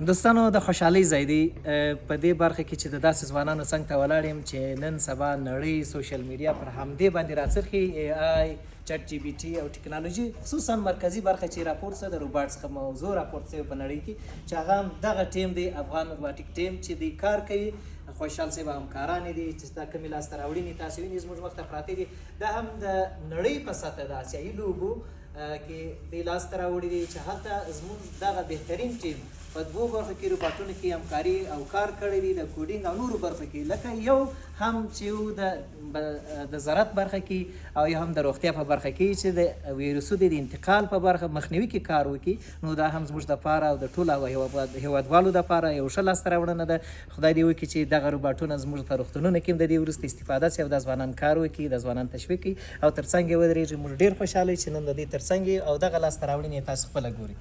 دوستانو، د خوشحالۍ ځای دی په دې برخه کې چې د داسې ځوانانو څنګ ته ولاړ یم چې نن سبا نړۍ، social media پر همدې باندې راڅرخي. AI، ChatGPT او ټکنالوژي، خصوصا مرکزي برخه چې راپورته سوه، د روباټ څخه موضوع راپورته سوې په نړۍ کې، چې هغه هم دغه ټیم دی، افغان robotic team چې دی کار کوي. خوشحال صاحب همکاران دي چې دا کومې لاسته راوړنې تاسو وینئ، زموږ مخته پراته دي، دا هم د نړۍ په سطح د اسیایي لوبو کې دی لاسته راوړي دي، چې هلته زموږ دغه بهترین ټیم په دوو برخو کې روباټونو کې همکاري او کار کړی دی، د coding او نورو برخو کې، لکه یو هم چې د زراعت برخه کې او یو هم د روغتیا په برخه کې، چې د ویروسو د انتقال په برخه مخنیوي کې کار وکړي. نو دا هم زموږ دپاره او د ټولو هیوادوالو دپاره یو ښه لاسته راوړنه ده. خدای دې وکړي چې دغه روباټونه زموږ په روغتونونو کې هم د دې وروسته استفاده سي او دا ځوانان کار وکړي، دا ځوانان تشویق کړي او ترڅنګ یې ودرېږي. موږ ډېر خوشحاله یو چې نن د دې ترڅنګ یو او دغه لاسته راوړنې تاسو خپله ګورئ.